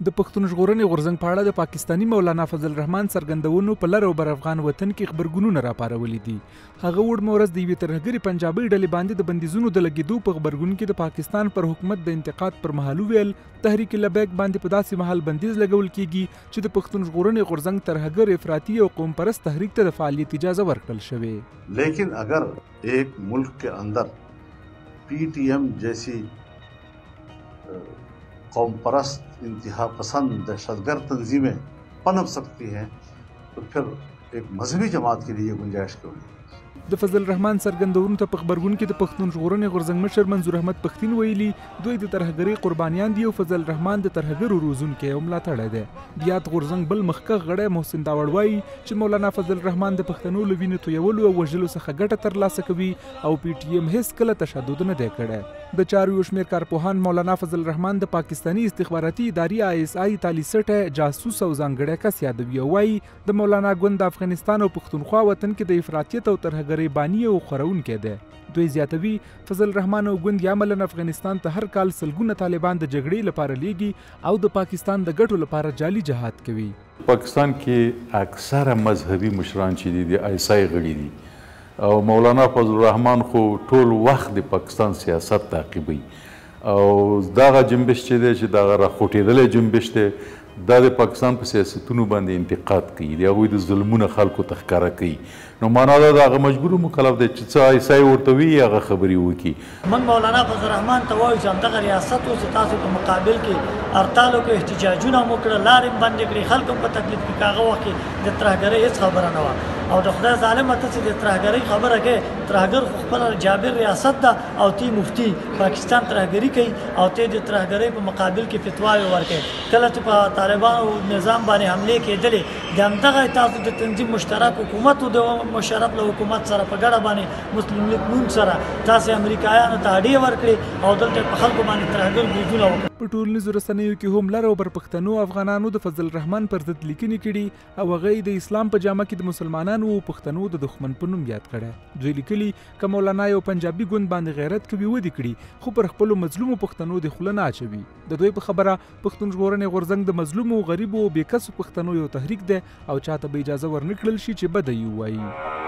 د پښتون ژغورنې غورځنګ په اړه د پاکستاني مولانا فضل الرحمن څرګندونو په لر او بر افغان وطن کې غبرګونونه راپارولي دي. هغه وړمه ورځ د یوې ترهګرې پنجابۍ ډلې باندې د بندیزونو د لګېدو په غبرګون کې د پاکستان پر حکومت د انتقاد پر مهال وویل، تحریک لبیک باندې په داسې مهال بندیز لګول کیږي چې د پښتون ژغورنې غورځنګ ترهګر، افراطي او قوم پرست تحریک ته د فعالیت اجازه ورکړل شوې. لیکن اگر ایک ملک کے اندر P T M جیسی قوم پرست، انتہا پسند، دہشت گرد تنظیمیں پنپ سکتی ہیں تو پھر ایک مذہبی جماعت کے لیے گنجائش کیوں نہیں؟ د فضل الرحمن څرګندونو ته په غبرګون کې د پښتون ژغورنې غورځنګ مشر منظور احمد پښتین ویلي، دوی د ترهګرۍ قربانیان دي او فضل الرحمن د ترهګرو روزونکی او ملاتړی دی. د یاد غورځنګ بل مخکښ غړی محسن داوړ وایي چې مولانا فضل الرحمن د پښتنو له وینې تویولو او وژلو څخه ګټه ترلاسه کوي او پي ټي ایم هیڅکله تشدد نه دی کړی. د چارو یو شمېر کارپوهان مولانا فضل الرحمن د پاکستاني استخباراتي ادارې آی اس آی تالیسټی، جاسوس او ځانګړی کس یادوي او وایي د مولانا ګوند د افغانستان او پښتونخوا وطن کې د افراطیت او ترهګرۍ بانی او خورونکی دی. دوی زیاتوي، فضل الرحمن او ګوند یې عملاً افغانستان ته هر کال سلګونه طالبان د جګړې لپاره لیږي او د پاکستان د ګټو لپاره جعلي جهاد کوي. پاکستان کې اکثره مذهبي مشران چې دي د آی اس آی غړي دي او مولانا فضل الرحمن خو ټول وخت د پاکستان سیاست تعقیبوي او دغه جنبش چې دی چې دغه راخوټېدلی جنبش دی دا د پاکستان په سیاستونو باندې انتقاد کوي، د هغوی د ظلمونه خلکو ته ښکاره کوي. نو معنا دا ده هغه مجبور مکلف دی چې څه آی اس آی ورته وي هغه خبرې وکړي. موږ مولانا فضل الرحمن ته وایو چې همدغه ریاست و چې تاسو په مقابل کې هړتال وکړو، احتجاجونه هم وکړل، لارې هم بندې کړې، خلک هم په تکلیف کې، که هغه وخت کې د ترهګرۍ هېڅ خبره نه وه. او د خدای ظالمه ته چې د ترهګرۍ خبره کوې، ترهګر خو خپله جابر ریاست ده او تی مفتي پاکستان ترهګري کوي او ته د ترهګرۍ په مقابل کې فتواوې ورکوې. کله چې په طالبانو نظام باندې حملې کېدلې، د همدغه تاسو د تنظیم مشترک حکومت و د مشرف له حکومت سره په ګډه باندې مسلم لیګ نون سره تاسې امریکایانو ته اډې ورکړې او دلته په خلکو باندې ترهګر بریدونه وکړل. په ټولنیزو رسنیو کې هم لر او بر پښتنو افغانانو د فضل الرحمن پر ضد لیکنې کړي او هغه یې د اسلام په جامه کې د مسلمانانو او پښتنو د دښمن په نوم یاد کړی. دوی لیکلي، که مولانا یو پنجابي ګوند باندې غیرت کوي ودې کړي، خو پر خپلو مظلومو پښتنو دې خوله نه اچوي. د دوی په خبره پښتون ژغورنې غورځنګ د مظلومو، غریبو او بېکسو پښتنو یو تحریک دی او چاته به اجازه ورنه کړل شي چې بده یې ووایي.